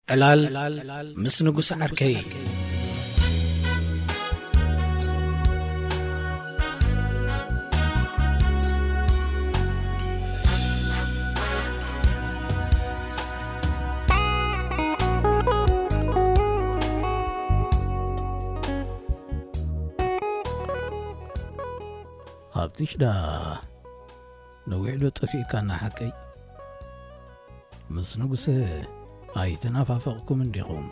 ዕላል ምስ ንጉስ ዓርከይ። ኣብቲ ሽዳ ነዊሕ ዶ ጠፊእካና ሓቀይ? ምስ ንጉሰ ኣይተናፋፈቕኩም እንዲኹም?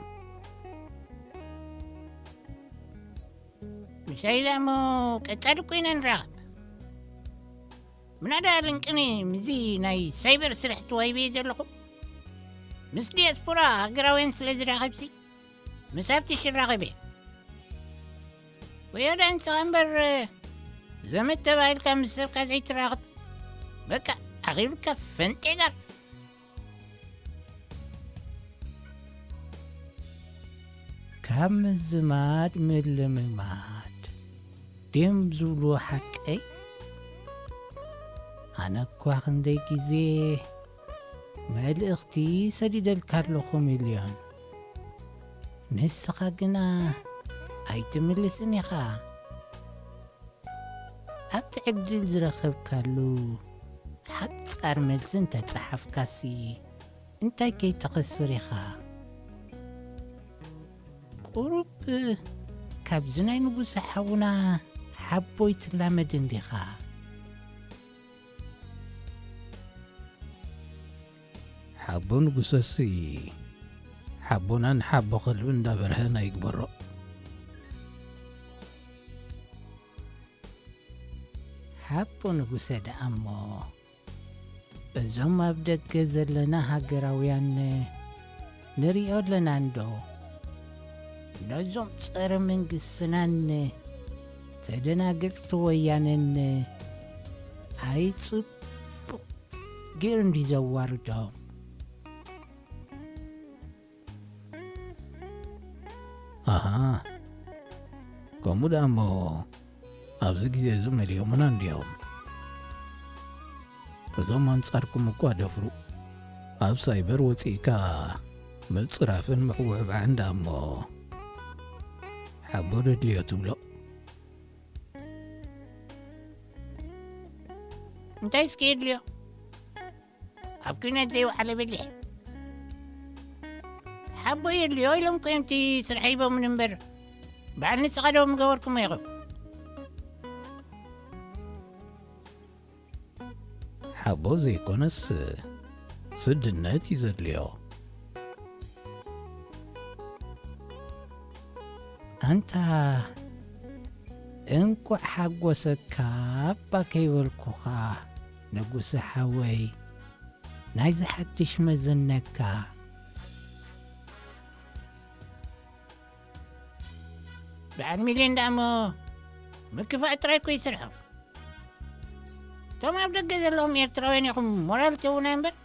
ምሻይ ደኣ እሞ ቀጻሊ እኮ ኢና ንራኸብ። ምናዳ ልንቅኒ ምስዚ ናይ ሳይበር ስራሕ ተዋሂበ ዘለኹ። ምስ ዲያስፖራ ሃገራውያን ስለ ዝራኸብሲ፣ ምስ ሃብትሽ ይራኸብ እየ። ወዮ ደኣ ንስኻ እምበር፣ ዘመድ ተባሂልካ ምስ ሰብካ ዘይትራኸብ። በቃ፣ ኣኺሉካ ፈንጤጋር። ካብ ምዝማድ ምልምማድ ድዮም ዝብሉ ሓቀይ? ኣነ እኳ ክንደይ ግዜ መልእኽቲ ሰዲደልካ ኣለኹ ሚልዮን። ንስኻ ግና ኣይትምልስን ኢኻ። ኣብቲ ዕድል ዝረኸብካሉ ሓጻር መልሲ እንተጸሓፍካሲ እንታይ ከይትኸስር ኢኻ? ቁሩብ ካብዚ ናይ ንጉሰ ሓውና ሓቦይ ትላመድ እንዲኻ። ሓቦ ንጉሰሲ ሓቦናን ሓቦ ከልቢ እንዳበርሀን ኣይግበሮ። ሓቦ ንጉሰ ደኣ እሞ እዞም ኣብ ደገ ዘለና ሃገራውያን ንሪኦ ኣለና እንዶ። ነዞም ጸረ መንግስትናን ተደናገጽቲ ወያነን ኣይጽቡቕ ገይሩ እንዲ ዘዋርዶም። ኣሃ፣ ከምኡ ደኣ እሞ ኣብዚ ግዜ እዚ መሊኦምና እንድዮም። እዞም ኣንጻርኩም እኳ ደፍሩ፣ ኣብ ሳይበር ወጺእካ ምጽራፍን ምሕውዕባዕን ደኣ እሞ ሓቦ ደድልዮ ትብሎ። እንታይ እስኪ የድልዮ? ኣብ ኲናት ዘይወዓለ በሊሕ። ሓቦ የድልዮ ኢሎም እኮ እዮም እቲ ስራሕ ሂቦምን እምበር፣ በዓል ንስኻ ዶ ምገበርኩሞ ኢኹም? ሓቦ ዘይኮነስ ስድነት እዩ ዘድልዮ። ኣንታ እንቋዕ ሓጎሰካ እባ ከይበልኩኻ ንጉሰ ሓወይ፣ ናይዚ ሓድሽ መዝነትካ። በዓል ሚልዮን ደኣ እሞ ምክፋእ ጥራይ እኮ ይሰርሖም። እቶም ኣብ ደገ ዘለኹም ኤርትራውያን ኢኹም ሞራል ትህቡና እምበር፣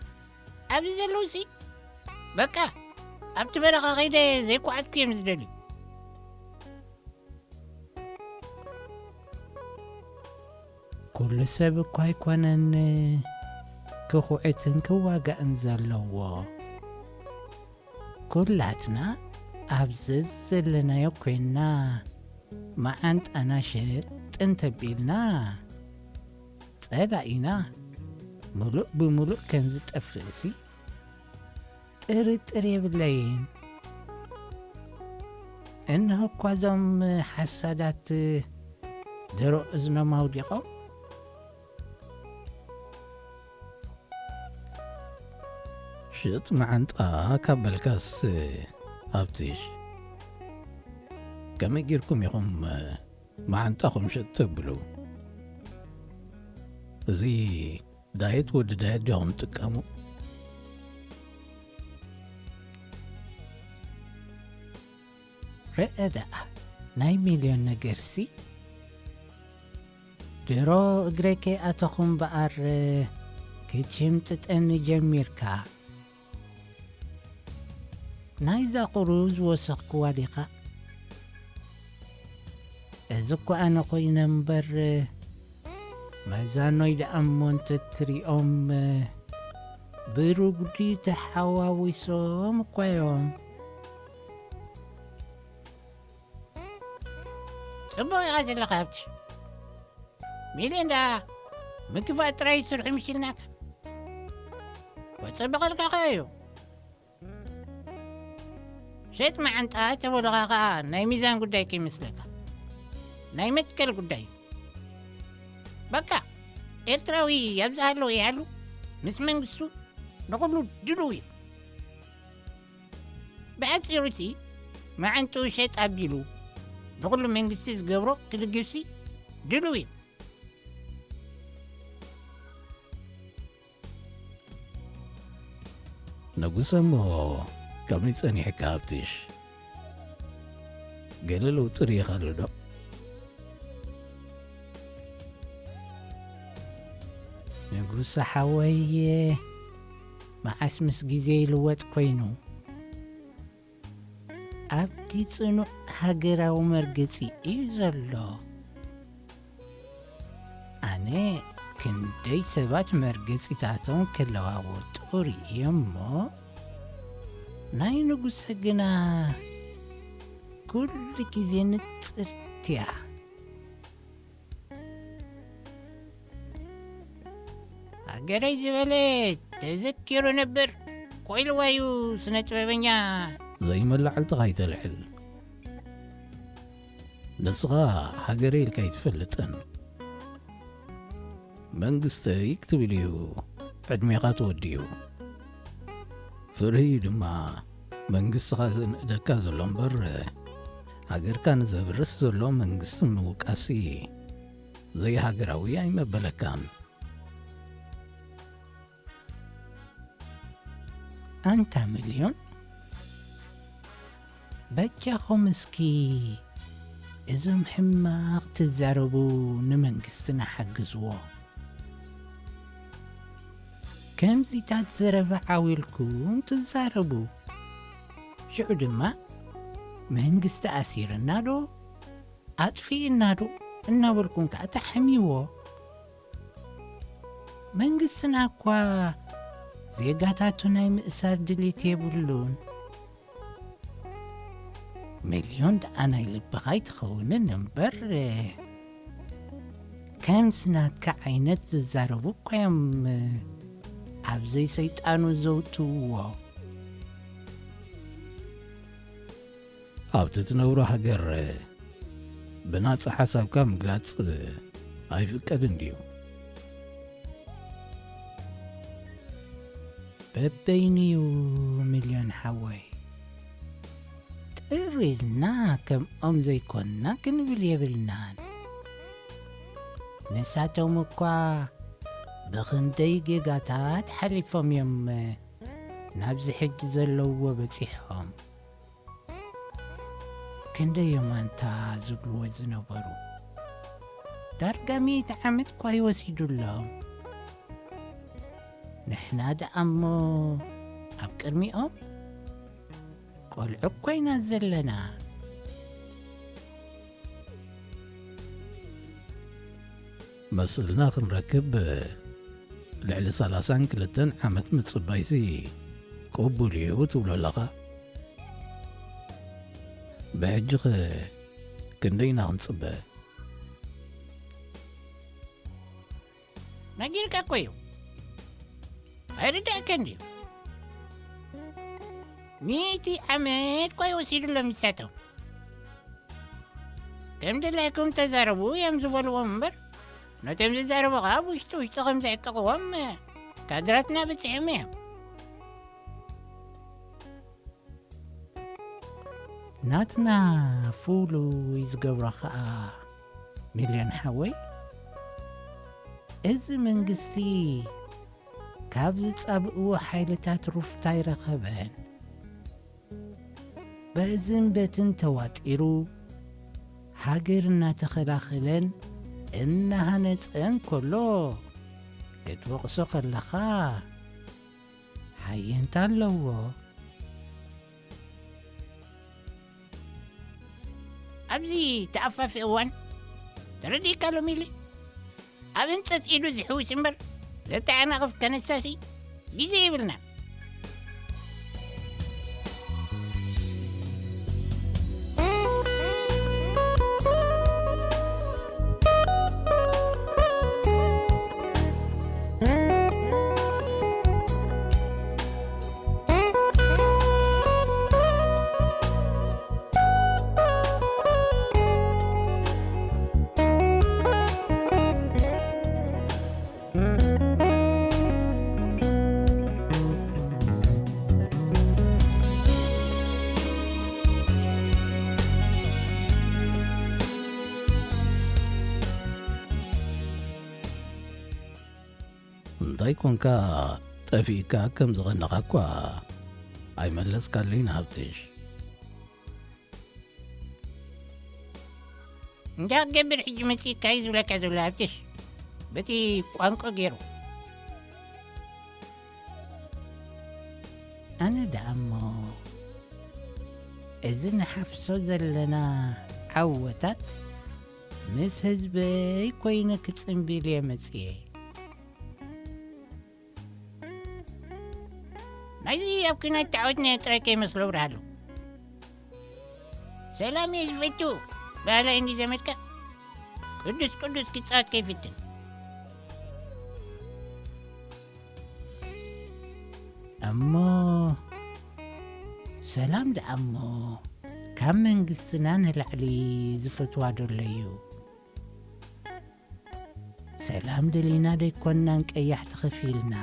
ኣብዚ ዘለዉሲ በቃ ኣብቲ በረኻ ከይደ ዘይኳዓትኩ እዮም ዝደልዩ። ኩሉ ሰብ እኳ ኣይኮነን ክኹዕትን ክዋጋእን ዘለዎ። ኩላትና ኣብ ዘዘለናዮ ኮይንና መዓንጣና ሸጥ እንተቢልና፣ ጸላኢና ምሉእ ብምሉእ ከም ዝጠፍእሲ ጥርጥር የብለይን። እነሆ እኳ እዞም ሓሳዳት ደሮ እዝኖም ኣውዲቖም። ሽጥ መዓንጣ ካብ በልካስ፣ ኣብትሽ፣ ከመይ ጌርኩም ኢኹም መዓንጣኹም ሽጥ ተብሉ? እዚ ዳየት ወዲ ዳየት ዲኹም ትጥቀሙ? ርአ ደኣ ናይ ሚልዮን ነገርሲ። ድሮ እግረይ ከይኣተኹ እምበኣር ክትሽምጥጠኒ ጀሚርካ። ናይዛ ቁሩብ ዝወሰኽክዋ ዲኻ? እዚ እኮ ኣነ ኮይነ እምበር፣ መዛኖይ ደኣ እሞ እንተትሪኦም፣ ብርጉዲ ተሓዋዊሶም እኳ እዮም። ጽቡቕ ኢኻ ዘለኻ ሃብትሽ። ሚልዮን ደኣ ምግፋእ ጥራይ ይስርሑ ይምሽልናካ። ወጸበቐልካ ከ እዩ። ሸጥ መዓንጣ ተበለኻ ከኣ ናይ ሚዛን ጉዳይ ከይመስለካ። ናይ መትከል ጉዳይ እዩ። በቃ ኤርትራዊ ኣብዚ ኣሎ ይሃሉ ምስ መንግስቱ ንኹሉ ድሉው እዩ። ብኣጺሩሲ መዓንጥኡ ሸጥ ኣቢሉ ንኹሉ መንግስቲ ዝገብሮ ክድግፍሲ ድሉው እዩ። ንጉሰ እሞ ከመይ ጸኒሕካ ኣብትሽ? ገለ ለውጢ ርኢኻሉ ዶ? ንጉሰ ሓወየ፣ መዓስ ምስ ግዜ ይልወጥ ኮይኑ። ኣብቲ ጽኑዕ ሃገራዊ መርገጺ እዩ ዘሎ። ኣነ ክንደይ ሰባት መርገጺታቶም ክለዋወጡ ርእየ እሞ፣ ናይ ንጉሰ ግና ኩሉ ግዜ ንጽርትያ። ሃገረይ ዝበለ ተዘኪሩ ነበር ኮይልዋ እዩ ስነ ጥበበኛ። ዘይመላዕልትኻ ኣይተልዕል። ንስኻ ሃገረይ ኢልካ ኣይትፈልጥን። መንግስተይ ክትብል እዩ ዕድሜኻ ተወዲኡ። ፍርሂ እዩ ድማ መንግስትኻ ዘንእደካ ዘሎ እምበር፣ ሃገርካ ንዘብርስ ዘሎ መንግስቲ ምውቃሲ ዘይሃገራዊ ኣይመበለካን። ኣንታ ሚልዮን፣ በጃኹም እስኪ እዞም ሕማቕ ትዛረቡ ንመንግስትና ሓግዝዎ። ከምዚታት ዘረባ ዓው ኢልኩም ትዛረቡ። ሽዑ ድማ መንግስቲ ኣሲርና ዶ ኣጥፊእና ዶ እናበልኩም ከኣ ተሓምይዎ። መንግስትና እኳ ዜጋታቱ ናይ ምእሳር ድሌት የብሉን። ሚልዮን ደኣ ናይ ልብኻ ኣይትኸውንን እምበር፣ ከምዚ ናትካ ዓይነት ዝዛረቡ እኮ እዮም ኣብ ዘይሰይጣኑ ዘውትውዎ። ኣብቲ ትነብሮ ሃገር ብናጻ ሓሳብካ ምግላጽ ኣይፍቀድን ድዩ? በበይኑ'ዩ ሚልዮን ሓወይ። ጥር ኢልና ከምኦም ዘይኮንና ክንብል የብልናን። ንሳቶም እኳ ብኽንደይ ጌጋታት ሓሊፎም እዮም ናብዚ ሕጂ ዘለውዎ በጺሖም። ክንደይ እዮም ኣንታ ዝብልዎ ዝነበሩ? ዳርጋ ሚእቲ ዓመት እኳ እዩ ወሲዱሎም። ንሕና ደኣ እሞ ኣብ ቅድሚኦም ቆልዑ ኮይና ዘለና። መስልና ክንረክብ ልዕሊ ሰላሳን ክልተን ዓመት ምጽባይሲ ቅቡል እዩ ትብሎ ኣለኻ? ብሕጂኸ ክንደይ ኢና ክንጽበ? ነጊርካ እኮ እዩ። ኣይርዳእካን ድዩ? ሚእቲ ዓመት እኮ እዩ ወሲዱሎም ንሳቶም። ከም ድላይኩም ተዛረቡ እዮም ዝበልዎም እምበር፣ ነቶም ዝዛረቡ ኸዓ ውሽጢ ውሽጢ ከም ዘዕቀቕዎም ካድራትና በጺሖም እዮም። ናትና ፍሉይ ዝገብሮ ኸኣ፣ ሚልዮን ሓወይ፣ እዚ መንግስቲ ካብ ዝጻብእዎ ሓይልታት ሩፍታ ኣይረኸበን። በዝን በትን ተዋጢሩ፣ ሃገር እናተኸላኸለን እናሃነጸን ከሎ፣ ክትወቕሶ ከለኻ፣ ሓየንታ ኣለዎ። ኣብዚ ተኣፋፊ እዋን ተረዲእካ ሎሚለ ኣብ ህንጸት ኢዱ ዝሕውስ እምበር ዘተዓናቕፍ ከነሳሲ ግዜ የብልና። እንታይ ኮንካ? ጠፊእካ ከም ዝቐነኻ እኳ ኣይመለስካለይን ሃብትሽ። እንታይ ክገብር ሕጂ መጺእካ እዩ ዝብለካ ዘሎ ሃብትሽ? በቲ ቋንቋ ገይሩ። ኣነ ደኣ እሞ እዚ ንሓፍሶ ዘለና ዓወታት ምስ ህዝበይ ኮይነ ክጽንብል እየ መጽየ። ናይዚ ኣብ ኲናት ተዓወትናዮ ጥራይ ከይመስሎ ብርሃሉ። ሰላም እየ ዝፈቱ በሃላይ እንዲ ዘመድካ ቅዱስ ቅዱስ ክጻወት ከይፍትን። እሞ ሰላም ደኣ እሞ ካብ መንግስትና ንላዕሊ ዝፈትዋ ዶ ኣለዩ? ሰላም ደሊና ደይኮንናን ቀያሕቲ ከፊልና።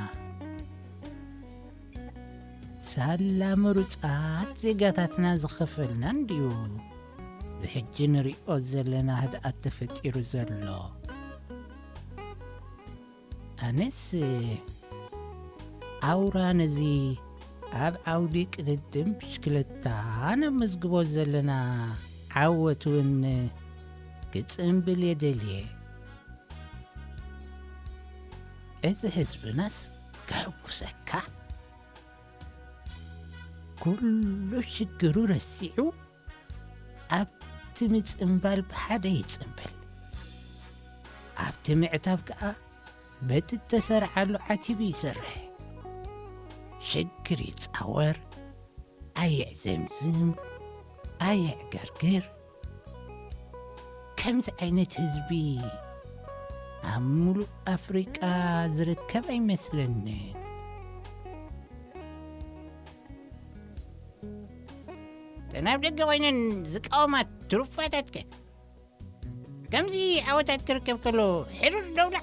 ሳላ ምሩጻት ዜጋታትና ዝኸፈልናን ድዩ ዝሕጂ ንሪኦ ዘለና ህድኣት ተፈጢሩ ዘሎ? ኣነስ ኣውራ ነዚ ኣብ ዓውዲ ቅድድም ብሽክለታ ነመዝግቦ ዘለና ዓወት እውን ክጽንብል እየ ደልየ። እዚ ህዝብናስ ከሕጉሰካ፣ ኩሉ ሽግሩ ረሲዑ ኣብቲ ምጽንባል ብሓደ ይጽንብል። ኣብቲ ምዕታብ ከኣ በቲ እተሰርዓሉ ዓቲቡ ይሰርሕ። ሽግር ይጻወር፣ ኣየዕዘምዝም፣ ኣየዕገርግር። ከምዚ ዓይነት ህዝቢ ኣብ ሙሉእ ኣፍሪቃ ዝርከብ ኣይመስለንን። እተን ኣብ ደገ ኮይነን ዝቃወማ ትሩፋታትከ ከምዚ ዓወታት ክርከብ ከሎ ሕርር ደውላ?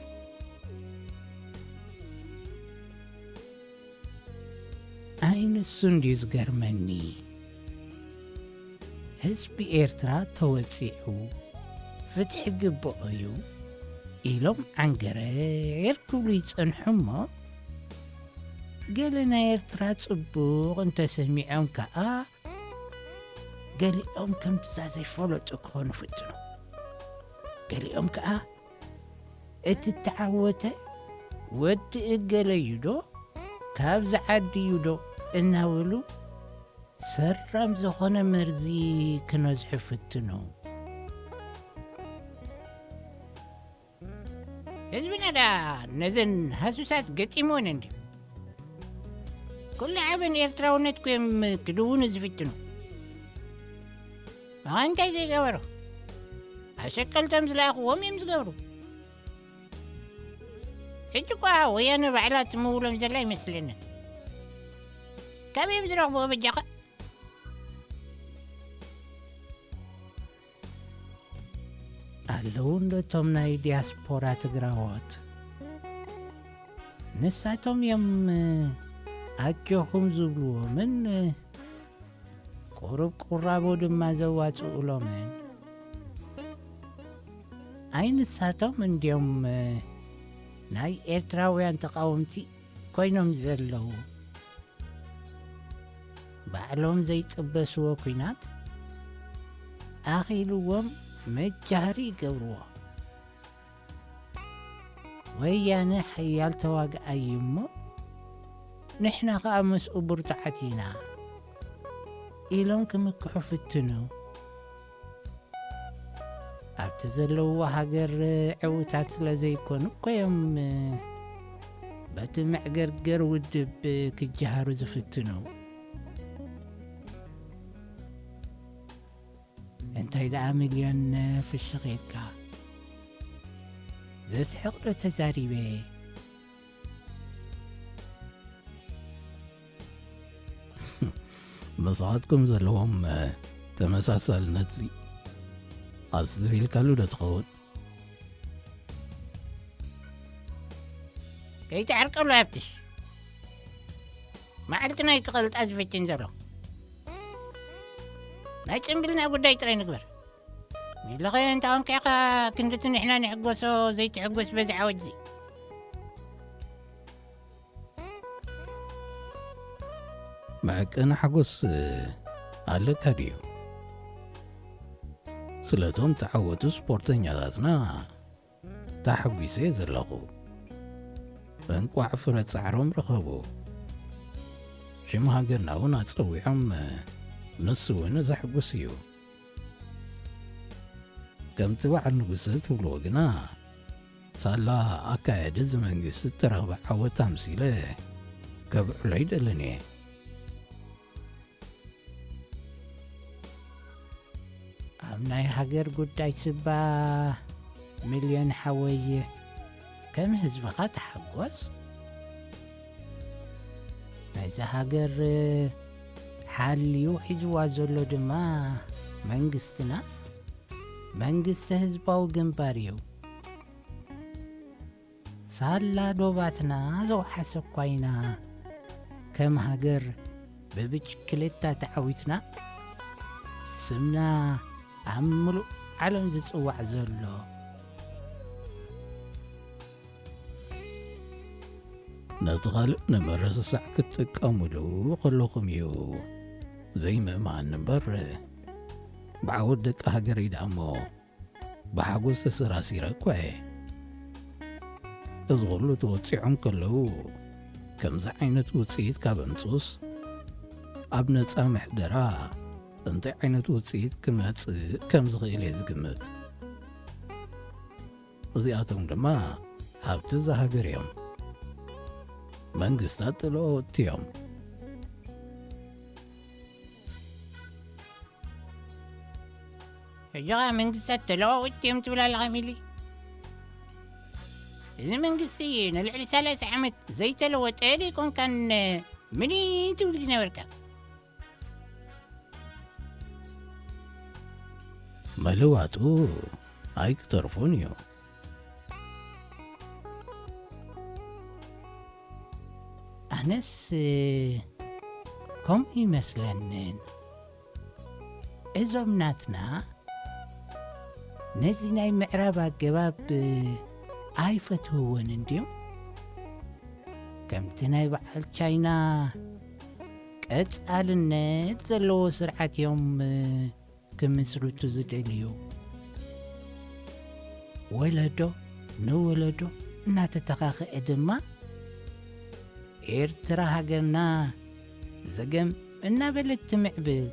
ኣይ ንሱ እንድዩ ዝገርመኒ። ህዝቢ ኤርትራ ተወጺዑ ፍትሒ ግብኦ እዩ ኢሎም ዓንገረር ክብሉ ይጸንሑ እሞ፣ ገለ ናይ ኤርትራ ጽቡቕ እንተሰሚዖም ከኣ፣ ገሊኦም ከምቲ እዛ ዘይፈለጡ ክኾኑ ፍትኑ። ገሊኦም ከኣ፣ "እቲ እተዓወተ ወዲ እገለ እዩ ዶ? ካብዚ ዓዲ እዩ ዶ?" እናበሉ ሰራም ዝኾነ መርዚ ክነዝሑ ፍትኑ። ህዝብና ደኣ ነዘን ሃሱሳት ገጢምወን እንድዩ። ኩሉ ዓበን ኤርትራውነትኩ እዮም ክድውኑ ዝፍትኑ። መቐ እንታይ ዘይገበሩ? ኣሸቀልቶም ዝለኣኽዎም እዮም ዝገብሩ። ሕጂ እኳ ወያነ ባዕላ ትምውሎም ዘላ ኣይመስለንን። ካበይ እዮም ዝረኽብዎ በጃኻ? ኣለዉ እንዶ እቶም ናይ ዲያስፖራ ትግራዎት? ንሳቶም እዮም ኣጆኹም ዝብልዎምን ቁሩብ ቁራቦ ድማ ዘዋጽኡሎምን። ኣይ ንሳቶም እንድዮም ናይ ኤርትራውያን ተቓወምቲ ኮይኖም ዘለዉ። ባዕሎም ዘይጥበስዎ ኲናት ኣኺልዎም መጃህሪ ይገብርዎ። ወያነ ሓያል ተዋግኣይ እዩ እሞ፣ ንሕና ኸኣ ምስኡ ብርቱዓት ኢና ኢሎም ክምክሑ ፍትኑ። ኣብቲ ዘለውዎ ሃገር ዕዉታት ስለ ዘይኮኑ እኮ እዮም በቲ መዕገርገር ውድብ ክጀሃሩ ዝፍትኑ። እንታይ ደኣ ሚልዮን ፍሽኽ ኢልካ? ዘስሕቕ ዶ ተዛሪበ? መሳኻትኩም ዘለዎም ተመሳሳልነት ኣስር ኢልካሉ ዶ ትኸውን? ከይትዕርቀሉ ሃብትሽ። መዓልቲ ናይ ክቐልጣ ዝፍትን ዘሎ። ናይ ጽምብልና ጉዳይ ጥራይ ንግበር። ሚለኸ እንተ ኣንቂዕካ ክንድቲ ንሕና ንሕጎሶ ዘይትሕጎስ በዚ ዓወትዚ። መዕቀኒ ሓጎስ ኣለካ ድዩ? ስለቶም ተዓወቱ ስፖርተኛታትና ተሓጒሰ ዘለኹ። እንቋዕ ፍረ ጻዕሮም ረኸቡ። ሽም ሃገርና እውን ኣጸዊዖም፣ ንሱ እውን ዘሕጉስ እዩ። ከምቲ በዓል ንጉሰ ትብልዎ ግና፣ ሳላ ኣካየዲ እዚ መንግስቲ እተረኽበ ዓወት ኣምሲለ ከብዕሎ ኣይደልን እየ። ኣብ ናይ ሃገር ጉዳይ ስባ፣ ሚልዮን ሓወይ፣ ከም ህዝብኻ ተሓጎስ። ናይዛ ሃገር ሓልዩ ሒዝዋ ዘሎ ድማ መንግስትና፣ መንግስቲ ህዝባዊ ግንባር እዩ። ሳላ ዶባትና ዘውሓሰ እኳ ኢና። ከም ሃገር ብብሽክሌታ ተዓዊትና፣ ስምና ኣብ ምሉእ ዓለም ዝጽዋዕ ዘሎ። ነቲ ካልእ ንምርስሳዕ ክትጥቀምሉ ከለኹም እዩ ዘይምእማን እምበር፣ ብዓወት ደቂ ሃገረይ ደኣ እሞ ብሓጎስ ተሰራሲረ እኳ እየ። እዚ ኹሉ ተወጺዖም ከለዉ፣ ከምዚ ዓይነት ውጽኢት ካብ ኣምጽኡስ፣ ኣብ ነጻ ምሕደራ እንታይ ዓይነት ውጽኢት ክመጽእ ከም ዝኽእል እየ ዝግምት። እዚኣቶም ድማ ሃብቲ እዛ ሃገር እዮም። መንግስታት ተለዋወጥቲ እዮም። ሕጂ ኸኣ መንግስታት ተለዋወጥቲ እዮም ትብል ኣለኻ ሚሊ? እዚ መንግስቲ ንልዕሊ ሰላሳ ዓመት ዘይተለወጠ ደይኮንካን ሚሊ ትብል ዝነበርካ? ምልዋጡ ኣይክተርፎን እዩ። ኣነስ ከምኡ ይመስለንን። እዞም ናትና ነዚ ናይ ምዕራብ ኣገባብ ኣይፈትውዎን እንድዮም። ከምቲ ናይ በዓል ቻይና ቀጻልነት ዘለዎ ስርዓት እዮም ክምስርቱ ዝደልዩ። ወለዶ ንወለዶ እናተተኻኽአ ድማ ኤርትራ ሃገርና ዘገም እናበለት ትምዕብል።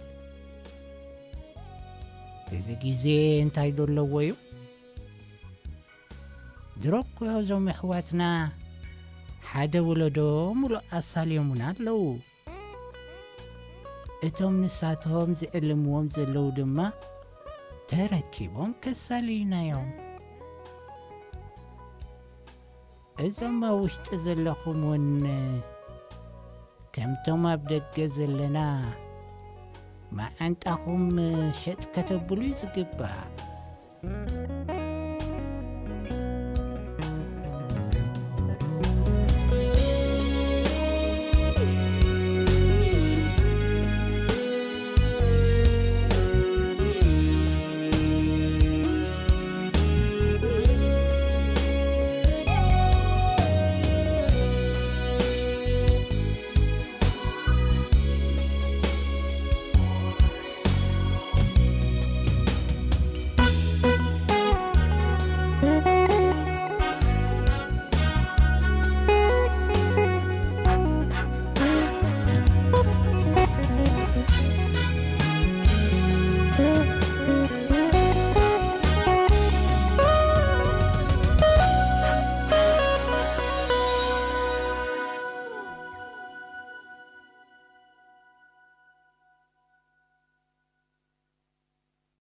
እዚ ግዜ እንታይ ዶ ኣለዎ እዩ? ድሮ እኮ እዞም ኣሕዋትና ሓደ ወለዶ ሙሉእ ኣሳልዮሙና ኣለዉ። እቶም ንሳቶም ዝዕልምዎም ዘለዉ ድማ ተረኪቦም ከሳልዩና እዮም። እዞም ኣብ ውሽጢ ዘለኹም እውን ከምቶም ኣብ ደገ ዘለና መዓንጣኹም ሸጥ ከተብሉ እዩ ዝግባእ።